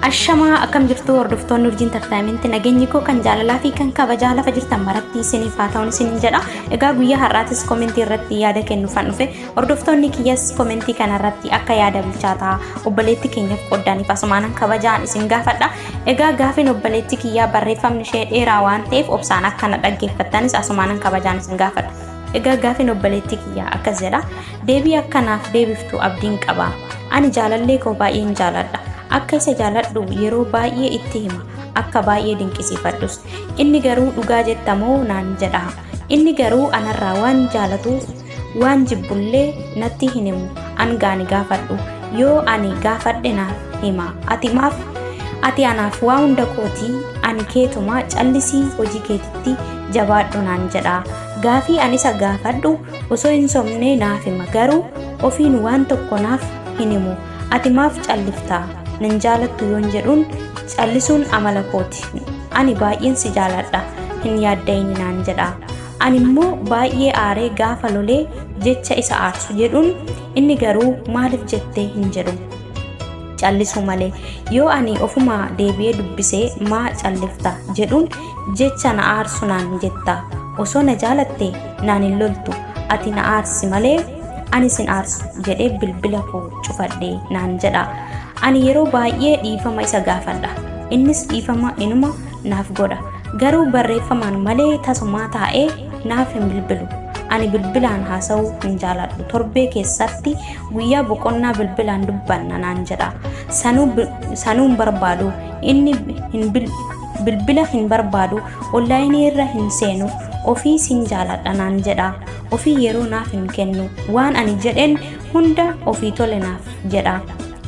Ashamaa, akkam jirtu hordoftoonni Urjii Entertainment? Nageenyi koo kan jaalalaa fi kan kabajaa lafa jirtan maratti isiniif haa ta'uun isiniin jedha. Egaa guyyaa har'aatis komentii irratti yaada kennuufan dhufe. Hordoftoonni kiyyas komentii kanarratti akka yaada bilchaataa obboleetti keenyaaf qoddaaniif asumaanan kabajaan isin gaafadha. Egaa gaafin obboleetti kiyyaa barreeffamni ishee dheeraa waan ta'eef obsaan akka na dhaggeeffattanis asumaanan kabajaan isin gaafadha. Egaa gaafin obboleetti kiyyaa akkas jedha. Deebii akkanaaf deebiftu abdiin qaba. Ani jaalallee koo baay'een jaaladha. Akka isa jaaladhu yeroo baay'ee itti hima. Akka baay'ee dinqisiifadhus. Inni garuu dhugaa jettamoo naan jedha. Inni garuu anarraa waan jaalatuuf waan jibbullee natti hin himu. An gaani gaafadhu. Yoo ani gaafadhe naaf hima. Ati maaf ati anaaf waa hunda kootii, ani keetuma, callisii hojii keetitti jabaadhu naan jedha. Gaafii ani isa gaafadhu osoo hin sobnee naaf hima, garuu ofiin waan tokko naaf hin himu. Ati maaf calliftaa? Nan jaalattu yoon jedhuun callisuun amala kooti. Ani baay'een si jaaladha, hin yaadda'ini naan jedha. Ani immoo baay'ee aaree gaafa lolee jecha isa aarsu jedhuun inni garuu maaliif jettee hin jedhu. Callisuu malee. Yoo ani ofuma deebi'ee dubbisee maa callifta jedhuun jecha na aarsu naan jetta. Osoo na jaalatte naan hin loltu. Ati na aarsi malee ani sin aarsu jedhee bilbila koo cufadhe naan jedha. Ani yeroo baay'ee dhiifama isa gaafadha. Innis dhiifama inuma naaf godha. Garuu barreeffamaan malee tasumaa taa'ee naaf hin bilbilu. Ani bilbilaan haasa'uu hin jaaladhu. Torbee keessatti guyyaa boqonnaa bilbilaan dubbanna naan jedha. Sanuu hin barbaadu. Inni bilbila hin barbaadu. Onlaayinii irra hin seenu. Ofii sin jaaladha naan jedha. Ofii yeroo naaf hin kennu. Waan ani jedheen hunda ofii tole naaf jedha.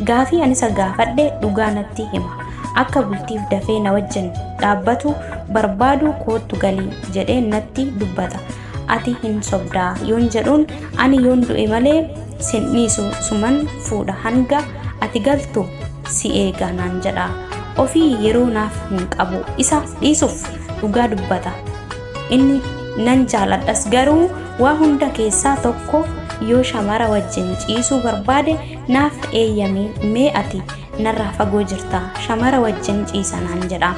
Gaafii ani isa gaafadhe dhugaa natti hima. Akka bultiif dafee na wajjin dhaabbatu barbaadu koottu galii jedhee natti dubbata. Ati hin sobdaa yoon jedhuun ani yoon du'e malee sin dhiisu, suman fuudha, hanga ati galtu si eega naan jedha. Ofii yeroo naaf hin qabu. Isa dhiisuuf dhugaa dubbata. Inni nan jaaladhas, garuu waa hunda keessaa tokko yoo shamara wajjin ciisuu barbaade naaf eeyyami, mee ati narraa fagoo jirta, shamara wajjin ciisa naan jedha.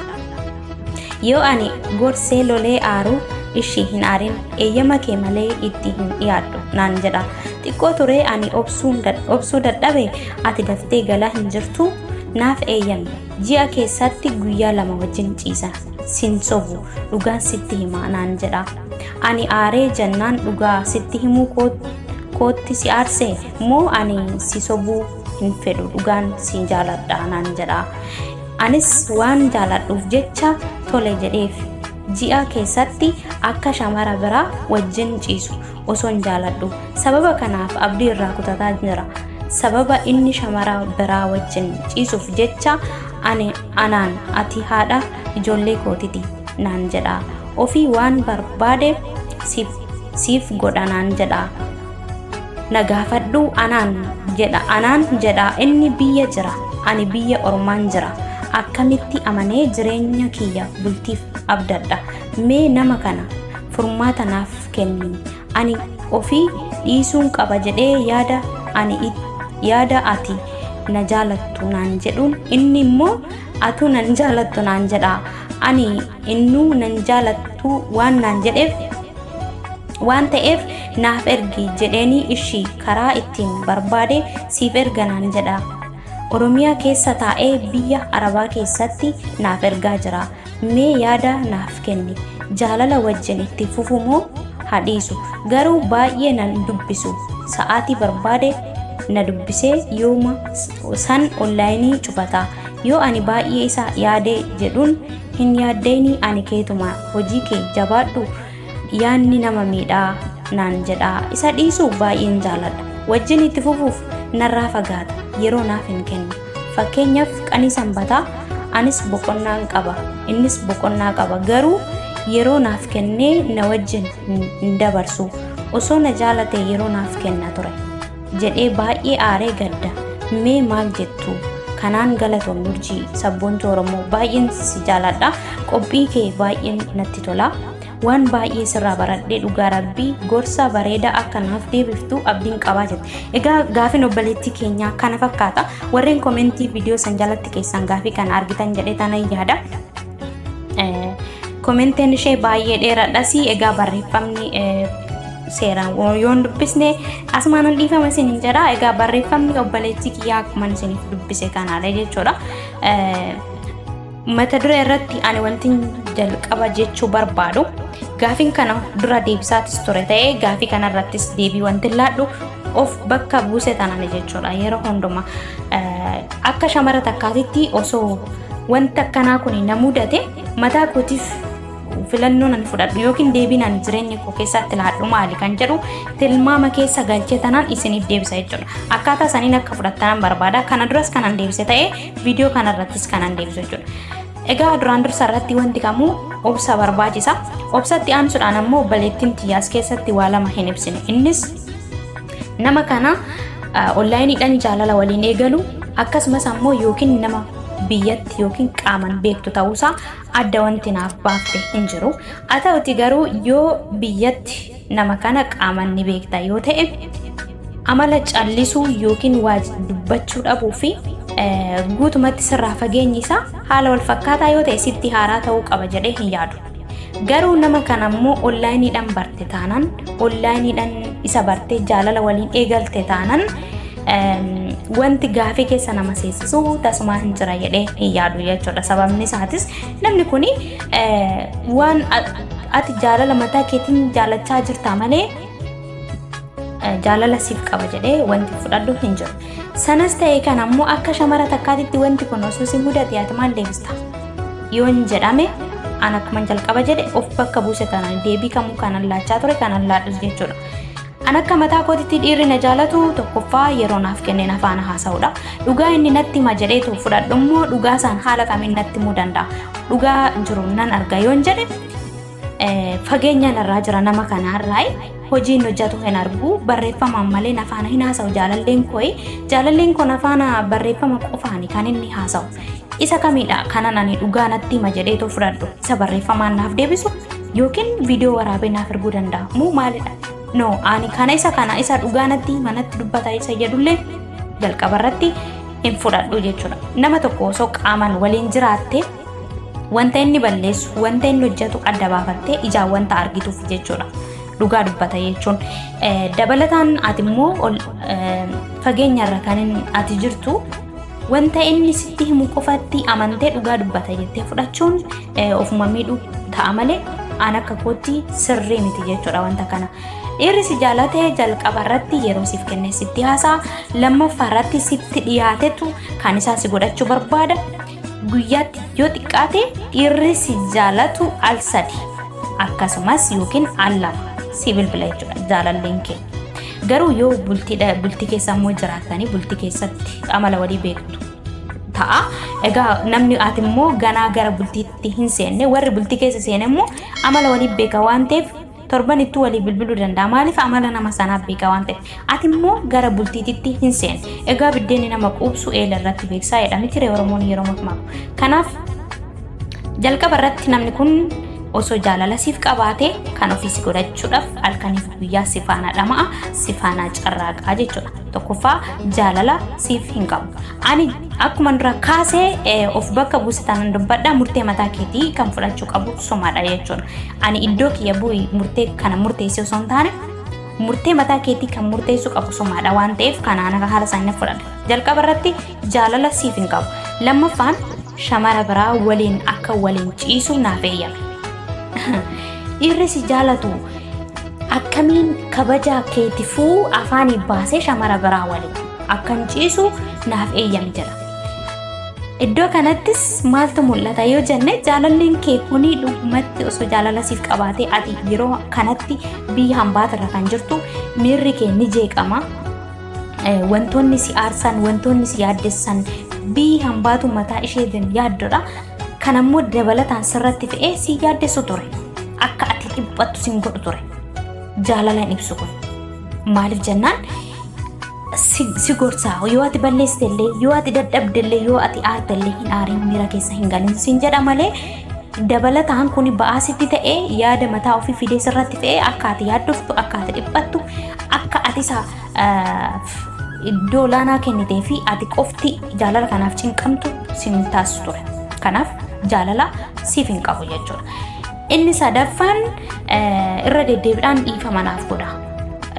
Yoo ani gorsee lolee aaru ishii hin aarin, eeyyama kee malee itti hin dhiyaadhu naan jedha. Xiqqoo turee ani obsuu dadhabe, ati daftee galaa hin jirtu, naaf eeyyami. Ji'a keessatti guyyaa 2 wajjin ciisa. Sin sobu, dhugaan sitti hima naan jedha. Ani aaree jennaan dhugaa sitti himuu kootti si aarse moo? Ani si sobuu hin fedhu, dhugaan si jaaladha naan jedha. Anis waan jaaladhuuf jecha tole jedheef. Ji'a keessatti akka shamara biraa wajjin ciisu osoo hin jaaladhu. Sababa kanaaf abdii irraa kutataa jira. Sababa inni shamara biraa wajjin ciisuuf jecha ani anaan ati haadha ijoollee kootiti naan jedha. Ofii waan barbaade siif godha naan jedha. Na gaafadhu anaan jedha, anaan jedha. Inni biyya jira, ani biyya ormaan jira. Akkamitti amanee jireenya kiyya bultiif abdadha? Mee nama kana furmaata naaf kenni. Ani ofii dhiisuun qaba jedhee yaada. Ani yaada ati na jaalattu naan jedhuun inni immoo atuu nan jaalattu naan jedha. Ani innuu nan jaalattu waan naan jedheef waan ta'eef naaf ergi jedheeni ishii karaa ittiin barbaade siif erga naan jedha. Oromiyaa keessa taa'ee biyya Arabaa keessatti naaf ergaa jira. Mee yaada naaf kenni. Jaalala wajjin itti fufu moo haa dhiisu? Garuu baay'ee nan dubbisu. Sa'aatii barbaade na dubbisee yooma san onlaayinii cufata. Yoo ani baay'ee isa yaade jedhuun hin yaaddeenii, ani keetuma, hojii kee jabaadhu, yaanni nama miidhaa naan jedha. Isa dhiisuu baay'een jaaladha. Wajjin itti fufuuf narraa fagaata, yeroo naaf hin kennu. Fakkeenyaaf qanii sanbataa anis boqonnaan qaba, innis boqonnaa qaba, garuu yeroo naaf kennee na wajjin hin dabarsu. Osoo na jaalate yeroo naaf kenna ture jedhee baay'ee aaree gadda. Mee maal jettu? Kanaan galatoom Urjii sabboontuu Oromoo, baay'een si jaaladha. Qophii kee baay'een natti tola. Waan baay'ee sirraa baradhee, dhugaa rabbii gorsa bareedaa akka naaf deebiftu abdiin qabaa jette. Egaa gaafiin obboleettii keenyaa kana fakkaata. Warreen komentii viidiyoo san jalatti keessan gaafii kana argitan jedhee tanan yaada. Komentiin ishee baay'ee dheeraadhas. Egaa barreeffamni seeraan yoon dubbisne asumaan dhiifama isiniin jedha. Egaa barreeffamni obboleettii kiyyaa akkuma isiniif dubbise kanaadha jechuudha. Mata duree irratti ani wanti jalqaba jechuu barbaadu, gaafiin kana dura deebisaatis ture ta'ee, gaafii kanarrattis deebii wanti laadhu of bakka buuse tanaan jechuudha. Yeroo hundumaa akka shamara takkaatitti osoo wanta akkanaa kun na mudate, mataa kootiif filannoon ani fudhadhu yookiin deebiin ani jireenya koo keessatti laadhu maali kan jedhu tilmaama keessa galchee tanaan isiniif deebisa jechuudha. Akkaataa saniin akka fudhattanan barbaada. Kana duras kanan deebise ta'ee, viidiyoo kanarrattis kanan deebisu jechuudha. Egaa duraan dursa irratti wanti kamuu obsa barbaachisa. Obsatti aansuudhaan ammoo obboleettiin tiyyaas keessatti waa lama hin ibsine. Innis nama kana onlaayiniidhaan jaalala waliin eegalu, akkasumas ammoo yookiin nama biyyatti yookiin qaaman beektu ta'uusaa adda wanti naaf baafte hin jiru. Haa ta'uti garuu yoo biyyatti nama kana qaaman ni beekta yoo ta'e, amala callisuu yookiin waa dubbachuu dhabuu fi guutumatti sirraa fageenyi isaa haala wal fakkaataa yoo ta'e, sitti haaraa ta'uu qaba jedhee hin yaadu. Garuu nama kana ammoo onlaayiniidhaan barte taanaan, onlaayiniidhaan isa bartee jaalala waliin eegalte taanaan, wanti gaafii keessa nama seessisu tasuma hin jira jedhee hin yaadu jechuudha. Sababni isaatis namni kun waan ati jaalala mataa keetiin jaalachaa jirta malee jaalala siif qaba jedhee wanti fudhadhu hin jiru. Sanas ta'e kan ammoo akka shamara takkaatitti wanti kun osoo si mudate ati maal deebista? Yoon jedhame, an akkuma jalqaba jedhe of bakka buuse tanaan deebii kamuu kanan laachaa ture kanan laadhus jechuudha. An akka mataa kootitti dhiirri na jaalatu tokkoffaa yeroo naaf kenneen afaan haasa'udha. Dhugaa inni natti hima jedheetu fudhadhu immoo dhugaa isaan haala kamiin natti himuu danda'a? Dhugaa jiru nan arga yoon jedhe, fageenya narraa jira nama kanarraa, hojiin hojjetu hin argu, barreeffamaan malee nafaana hin haasa'u. Jaalalleen koo, jaalalleen kun afaana barreeffama qofaani kan inni haasa'u. Isa kamidha kanan ani dhugaa natti hima jedheetu fudhadhu? Isa barreeffamaan naaf deebisu yookiin viidiyoo waraabee naaf erguu danda'a moo maalidha? No, ani kana isa kana isa dhugaa natti hima, natti dubbata isa jedhullee jalqaba irratti hin fudhadhu jechuudha. Nama tokko osoo qaamaan waliin jiraatte, wanta inni balleessu, wanta inni hojjetu adda baafattee ijaan wanta argituuf jechuudha. Dhugaa dubbata jechuun. Dabalataan ati immoo fageenyarra kan ati jirtu, wanta inni sitti himu qofatti amantee dhugaa dubbata jettee fudhachuun ofuma miidhuu ta'a malee an akka kootti sirrii miti jechuudha wanta kana. Dhiirri si jaalate jalqaba irratti yeroo siif kenne sitti haasa'a. Lammaffaa irratti sitti dhiyaatetu kan isaa si godhachuu barbaada. Guyyaatti yoo xiqqaate dhiirri si jaalatu al sadi akkasumas yookiin al lama si bilbila jechuudha jaalalleen kee. Garuu yoo bultii keessa immoo jiraattanii, bultii keessatti amala walii beektu ta'a. Egaa namni ati immoo ganaa gara bultiitti hin seenne, warri bultii keessa seene immoo amala walii beeka waan ta'eef torban ittuu walii bilbiluu danda'a. Maaliif? Amala nama sanaa beeka waan ta'eef. Ati immoo gara bultiititti hin seenne. Egaa biddeenni nama quubsu eela irratti beeksaa jedha miti Oromoon yeroo makmaaku? Kanaaf jalqaba irratti namni kun osoo jaalala siif qabaate, kan ofii si godhachuudhaaf halkaniif guyyaa si faana dhama'a, si faana carraaqaa jechuudha. Tokkoffaa jaalala siif hin qabu. Ani akkuma dura kaasee of bakka buuse tanan dubbadha, murtee mataa keetii kan fudhachuu qabu sumadha jechuudha. Ani iddoo kiyya bu'i murtee kana murteessee osoo hin taane, murtee mataa keetii kan murteessuu qabu sumadha waan ta'eef kanaan haala isaanii fudhadha. Jalqaba irratti jaalala siif hin qabu. Lammaffaan shamara biraa waliin akka waliin ciisu naaf eeyyame. Dhiirri si jaalatu akkamiin kabaja keetifuu afaanii baasee shamara biraa waliin akkan ciisu naaf eeyyame jedha? Iddoo kanattis maaltu mul'ata yoo jenne, jaalalleen kee kuni dhugumatti osoo jaalala siif qabaatee, ati yeroo kanatti biyya hambaatirra kan jirtu, miirri kee ni jeeqama. Wantoonni si aarsan, wantoonni si yaaddessan, biyyi hambaatu mataa isheetiin yaaddodha. Kan ammoo dabalataan sirratti fe'ee si yaaddessu ture. Akka ati dhiphattu sin godhu ture. Jaalala hin ibsu kun. Maaliif jennaan, si gorsaa, yoo ati balleessite illee, yoo ati dadhabde illee, yoo ati aarte illee, hin aarin, miira keessa hin galin sin jedha malee Dabalataan kun ba'aa sitti ta'ee yaada mataa ofii fidee sirratti fe'ee akka ati yaaddoftu, akka ati dhiphattu, akka ati isa iddoo olaanaa kennitee fi ati qofti jaalala kanaaf cinqamtu sin taasisu ture. Kanaaf jaalala siif hin qabu jechuudha. Inni sadaffaan irra deddeebiidhaan dhiifama naaf godha.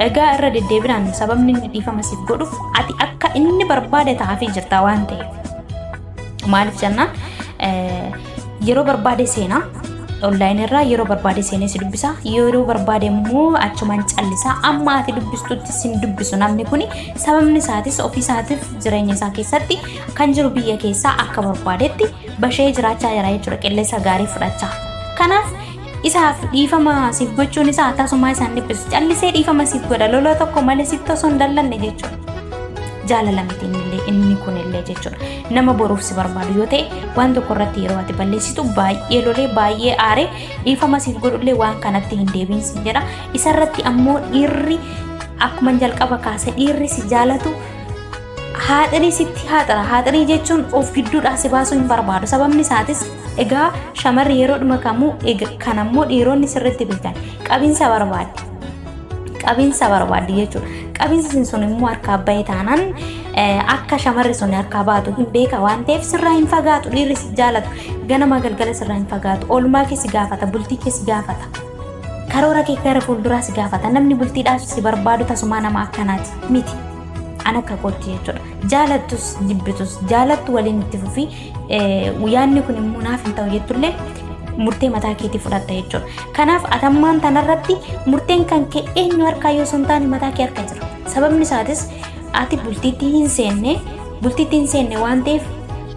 Egaa irra deddeebiidhaan sababni inni dhiifama siif godhuuf ati akka inni barbaade taafii jirta waan ta'eef. Maaliif jennaan, yeroo barbaade seenaa online irraa, yeroo barbaade seenee si dubbisa, yeroo barbaade immoo achumaan callisaa, amma ati dubbistutti sin dubbisu namni kuni. Sababni isaatis ofii isaatiif jireenya isaa keessatti kan jiru biyya keessaa akka barbaadetti bashee jiraachaa jira jechuudha, qilleensa gaarii fudhachaa. Kanaaf isaaf dhiifama siif gochuun isaa akkasumaa isaan dhiphisu, callisee dhiifama siif godha lola tokko malee, sitti osoo hin dallanne jechuudha. Jaalala miti innillee, inni kunillee jechuudha. Nama boruuf si barbaadu yoo ta'e, waan tokko irratti yeroo ati balleessitu baay'ee lolee, baay'ee aaree dhiifama siif godhullee waan kanatti hin deebiin sin jedha. Isarratti ammoo dhiirri, akkuma jalqaba kaase, dhiirri si jaalatu haaxirii sitti haaxira. Haaxirii jechuun of gidduudhaa si baasuu hin barbaadu. Sababni isaatis egaa shamarri yeroo dhuma kamuu, kan ammoo dhiironni sirriitti beekan, qabinsa barbaaddi. Qabinsa barbaaddi jechuudha. Qabinsi sun immoo harkaa bahee taanaan akka shamarri sun harkaa baatu hin beeka waan ta'eef sirraa hin fagaatu. Dhiirri si jaalatu ganama galgala sirraa hin fagaatu. Oolmaa kee si gaafata, bultii kee si gaafata. Karoora kee gara fuulduraa si gaafata. Namni bultiidhaaf si barbaadu tasumaa nama akkanaati miti. An akka kootti jechuudha. Jaalattus jibbitus, jaalattu waliin itti fufii, yaadni kun immoo naaf hin ta'u jettullee, murtee mataa keetii fudhatta jechuudha. Kanaaf atammaan tanarratti murteen kan kee eenyu harkaa yoo sun taane mataa kee harka jira. Sababni isaatis ati bultiitti hin seenne, bultiitti hin seenne waan ta'eef,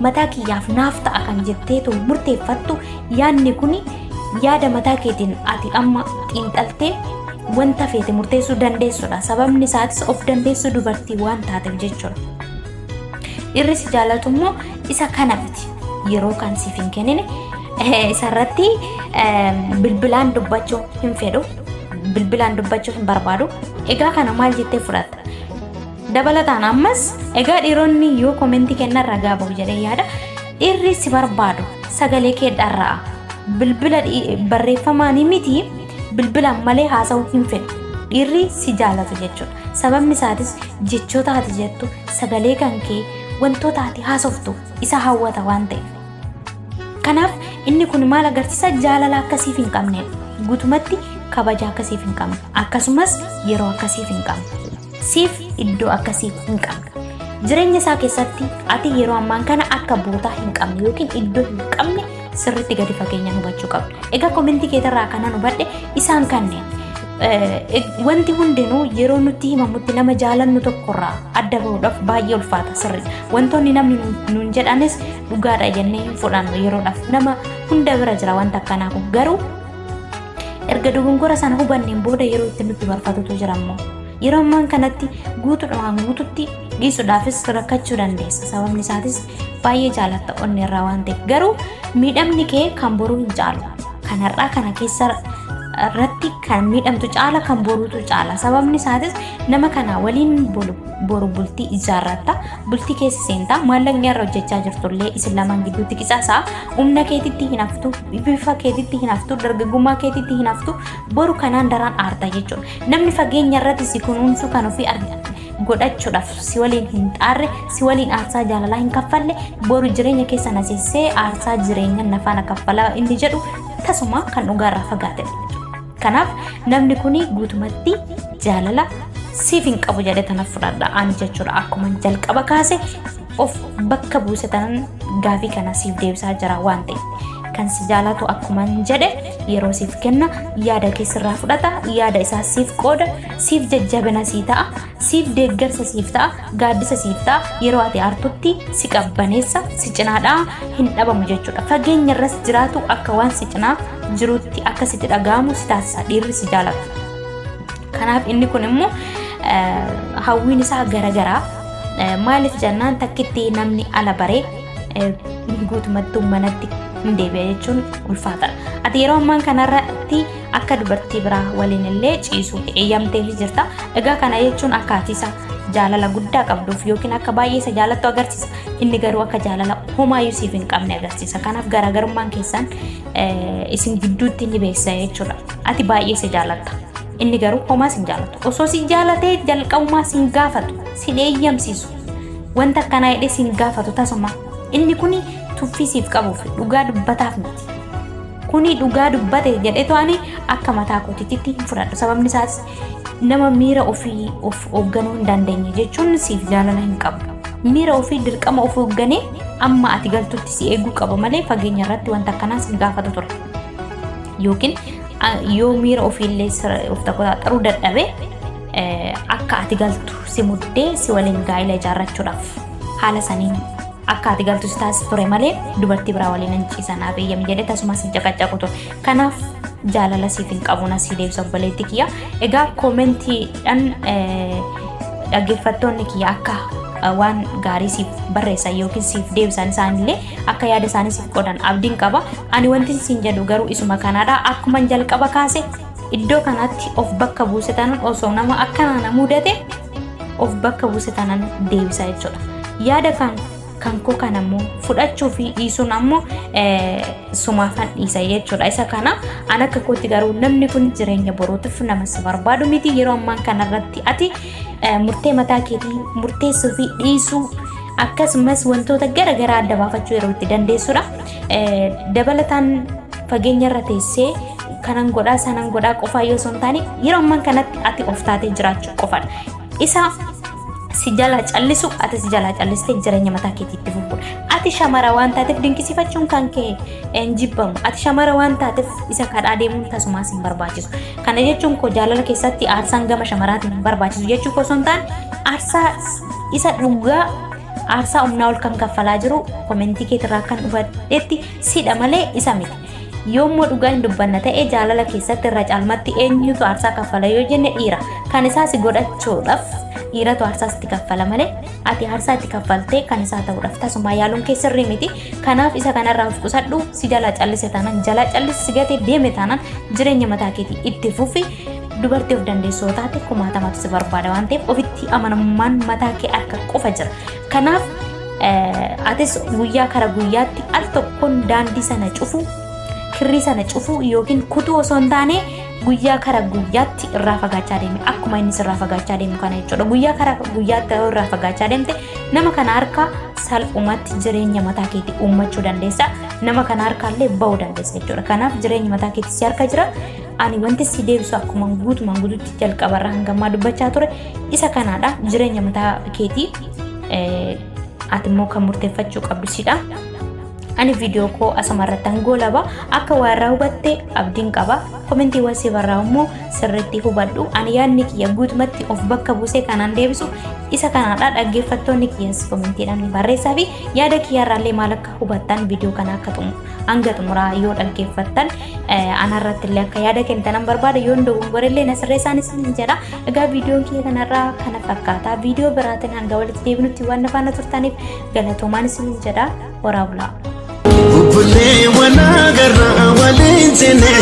mataa kiyyaaf naaf ta'a kan jetteetu murteeffattu, yaadni kun yaada mataa keetiin ati amma xiinxaltee wanta feete murteessuu dandeessudha. Sababni isaatis of dandeessuu dubartii waan taateef jechuudha. Dhiirri si jaalatu immoo isa kana miti. Yeroo kan siif hin kennine, isarratti bilbilaan dubbachuu hin fedhu. Bilbilaan dubbachuu hin barbaadu. Egaa kana maal jettee fudhatta? Dabalataan ammas egaa dhiironni yoo comment kennan ragaa bahu jedhee yaada. Dhiirri si barbaadu sagalee kee dharra'a. Bilbila barreeffamaan miti, bilbilaan malee haasa'uu hin fedhu. Dhiirri si jaalatu jechuudha. Sababni isaatis jechoota ati jettu, sagalee kan kee, wantoota ati haasoftu isa hawwata waan ta'eef. Kanaaf inni kun maal agarsiisa? Jaalala akkasiif hin qabne. Guutumatti kabaja akkasiif hin qabne. Akkasumas yeroo akkasiif hin qabne. Siif iddoo akkasiif hin qabne. Jireenya isaa keessatti ati yeroo ammaan kana akka bootaa hin qabne yookiin iddoo hin qabne sirriitti gadi fageenyaan hubachuu qabda. Egaa comment keetirraa kanan hubadhe isaan kanneen. Wanti hundinuu yeroo nutti himamutti nama jaalannu tokkorraa adda bahuudhaaf baay'ee ulfaata, sirri. Wantoonni namni nuun jedhanis dhugaadha jennee hin fudhannu yeroodhaaf. Nama hunda bira jira wanta akkanaa kun, garuu erga dogongora sana hubanneen booda yeroo itti nutti barfatutu jira immoo. Yeroo ammaan kanatti guutuudhaan guututti dhiisuudhaafis rakkachuu dandeessa. Sababni isaatis baay'ee jaalatta onnee irraa waan ta'eef. Garuu miidhamni kee kan boruu hin caalu. Kan har'aa kana keessa irratti kan miidhamtu caala kan boruutu caala. Sababni isaatis nama kana waliin boru bultii ijaarratta. Bultii keessa seentaa, maallaqni irra hojjechaa jirtullee isin lamaan gidduutti qisaasaa, humna keetitti hin haftu, bifa keetitti hin haftu, dargaggummaa keetitti hin haftu, boru kanaan daraan aarta jechuudha. Namni fageenya irratti si kunuunsu, kan ofii godhachuudhaaf si waliin hin xaarre, si waliin aarsaa jaalalaa hin kaffalle, boru jireenya keessa na seessee aarsaa jireenya nafaana kaffalaa inni jedhu tasuma kan dhugaarraa fagaatedha. Kanaaf namni kun guutumatti jaalala siif hin qabu jedhee tana fudhadha ani jechuudha. Akkuma jalqaba kaase of bakka buuse tanan gaafii kana siif deebisaa jira waan ta'eef. Kan si jaalatu akkuma jedhe yeroo siif kenna, yaada kee sirraa fudhata, yaada isaa siif qooda, siif jajjabina sii ta'a, siif deeggarsa siif ta'a, gaaddisa siif ta'a, yeroo ati aartutti si qabbaneessa, si cinaadhaa hin dhabamu jechuudha. Fageenya irras jiraatu akka waan si cinaa jirutti akka sitti dhaga'amu si taasisa dhiirri si jaalatu. Kanaaf inni kun immoo hawwiin isaa garagaraa. Maaliif jennaan, takkitti namni ala baree guutumatti manatti hin deebi'a jechuun ulfaataadha. Ati yeroo ammaan kanarratti akka dubartii biraa waliin illee ciisuu eeyyamteef jirta. Egaa kana jechuun akka ati isa jaalala guddaa qabduuf yookiin akka baay'ee isa jaalattu agarsiisa. Inni garuu akka jaalala homaayyuu siif hin qabne agarsiisa. Kanaaf garaagarummaan keessan isin gidduutti ni beeksisa jechuudha. Ati baay'ee isa jaalatta. Inni garuu homaa sin jaalatu. Osoo si jaalatee jalqabumaa sin gaafatu, sin eeyyamsiisu. Wanta akkanaa jedhee sin gaafatu tasuma. Inni kuni tuffii siif qabuuf dhugaa dubbataaf miti. Kuni dhugaa dubbate jedhetu ani akka mataa kootiitti hin fudhadhu. Sababni isaas nama miira ofii of hoogganuu hin dandeenye jechuun siif jaalala hin qabu. Miira ofii dirqama of hoogganee amma ati galtutti si eeguu qaba malee fageenya irratti wanta akkanaa sin gaafatu ture. Yookiin yoo miira ofiillee of qoxaaxaruu dadhabe akka ati galtu si muddee si waliin gaa'ela ijaarrachuudhaaf haala saniin akka ati galtu si taasisa ture malee dubartii biraa waliin hin ciisa naaf eeyyami jedhee tasuma si caqacaqu ture. Kanaaf jaalala siif hin qabu na si deebisa obboleetti kiyya. Egaa koomentiidhaan dhaggeeffattoonni kiyya akka waan gaarii siif barreessan yookiin siif deebisan isaanillee akka yaada isaanii siif qoodan abdiin qaba. Ani wanti siin jedhu garuu isuma kanaadha. Akkuma jalqaba kaase iddoo kanatti of bakka buuse tanan osoo nama akkanaa na mudate of bakka buuse tanan deebisa jechuudha. Yaada kan kan koo kana immoo fudhachuu fi dhiisuun ammoo sumaafan dhiisa jechuudha. Isa kana an akka kootti garuu namni kun jireenya boruutiif nama si barbaadu miti yeroo ammaan kanarratti ati murtee mataa keetii murteessuu fi dhiisuu akkasumas wantoota gara garaa adda baafachuu yeroo itti dandeessudha. Dabalataan fageenya irra teessee kanan godhaa sanan godhaa qofaa yoo osoo hin taane yeroo ammaan kanatti ati of taatee jiraachuu qofadha. Isa si jalaa callisu ati si jalaa callistee jireenya mataa keetii itti fufuudha. Ati shamara waan taateef dinqisiifachuun kan kee hin jibbamu. Ati shamara waan taateef isa kadhaa deemuun tasumaas hin barbaachisu. Kana jechuun koo jaalala keessatti aarsaan gama shamaraatiin hin barbaachisu jechuu koo osoo hin taane aarsaa isa dhugaa aarsaa humnaa ol kan kaffalaa jiru komentii keetirraa kan hubadhetti sidha malee isa miti. Yoommoo dhugaa hin dubbanna ta'e jaalala keessatti irra caalmatti eenyutu aarsaa kaffala yoo jenne dhiira. Kan isaa si godhachuudhaaf dhiiratu aarsaa sitti kaffala malee ati aarsaa itti kaffaltee kan isaa ta'uudhaaf tasumaa yaaluun kee sirrii miti. Kanaaf isa kanarraa of qusadhu si jalaa callise taanaan jalaa callise si gatee deeme taanaan jireenya mataa keetii itti fufi dubartii of dandeessoo taate kumaatamatu si barbaada waan ta'eef ofitti amanamummaan mataa kee harka qofa jira. Kanaaf atis guyyaa kara guyyaatti al tokkoon daandii sana cufu kirrii sana cufu yookiin kutuu osoo hin taane guyyaa kara guyyaatti irraa fagaachaa deemi akkuma inni irraa fagaachaa deemu kana jechuudha guyyaa kara guyyaatti yoo irraa fagaachaa deemte nama kana harka salphumatti jireenya mataa keetii uummachuu dandeessa nama kana harkaallee ba'uu dandeessa jechuudha kanaaf jireenya mataa keetii si harka jira ani wanti si deebisu akkuma guutumaan guututti jalqabarraa hangammaa dubbachaa ture isa kanaadha jireenya mataa keetii ati immoo kan murteeffachuu qabdu sidha. Ani viidiyoo koo asuma irratti goolaba akka waa irraa hubatte abdiin qaba. Komentiiwwan si barraa immoo sirriitti hubadhu. Ani yaadni kiyya guutumatti of bakka buusee kanaan deebisu isa kanaadha. Dhaggeeffattoonni kiyyas komentiidhaan barreessaa fi yaada kiyyarraallee maal akka hubattan viidiyoo kana akka xumu hanga xumuraa yoo dhaggeeffattan anarratti illee akka yaada kennitan barbaada yoon dogongorellee na sirreessaan isin jedha. Egaa viidiyoon kiyya kanarraa kana fakkaata. Viidiyoo biraatiin hanga walitti deebinutti waan na faana turtaniif galatoomaan isin jedha. Horaa bulaa. Bubbullee wal agarraa waliin seenee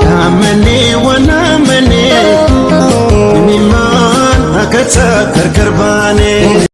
Dhaamannee wal amannee Imimmaan akka gargar baanee.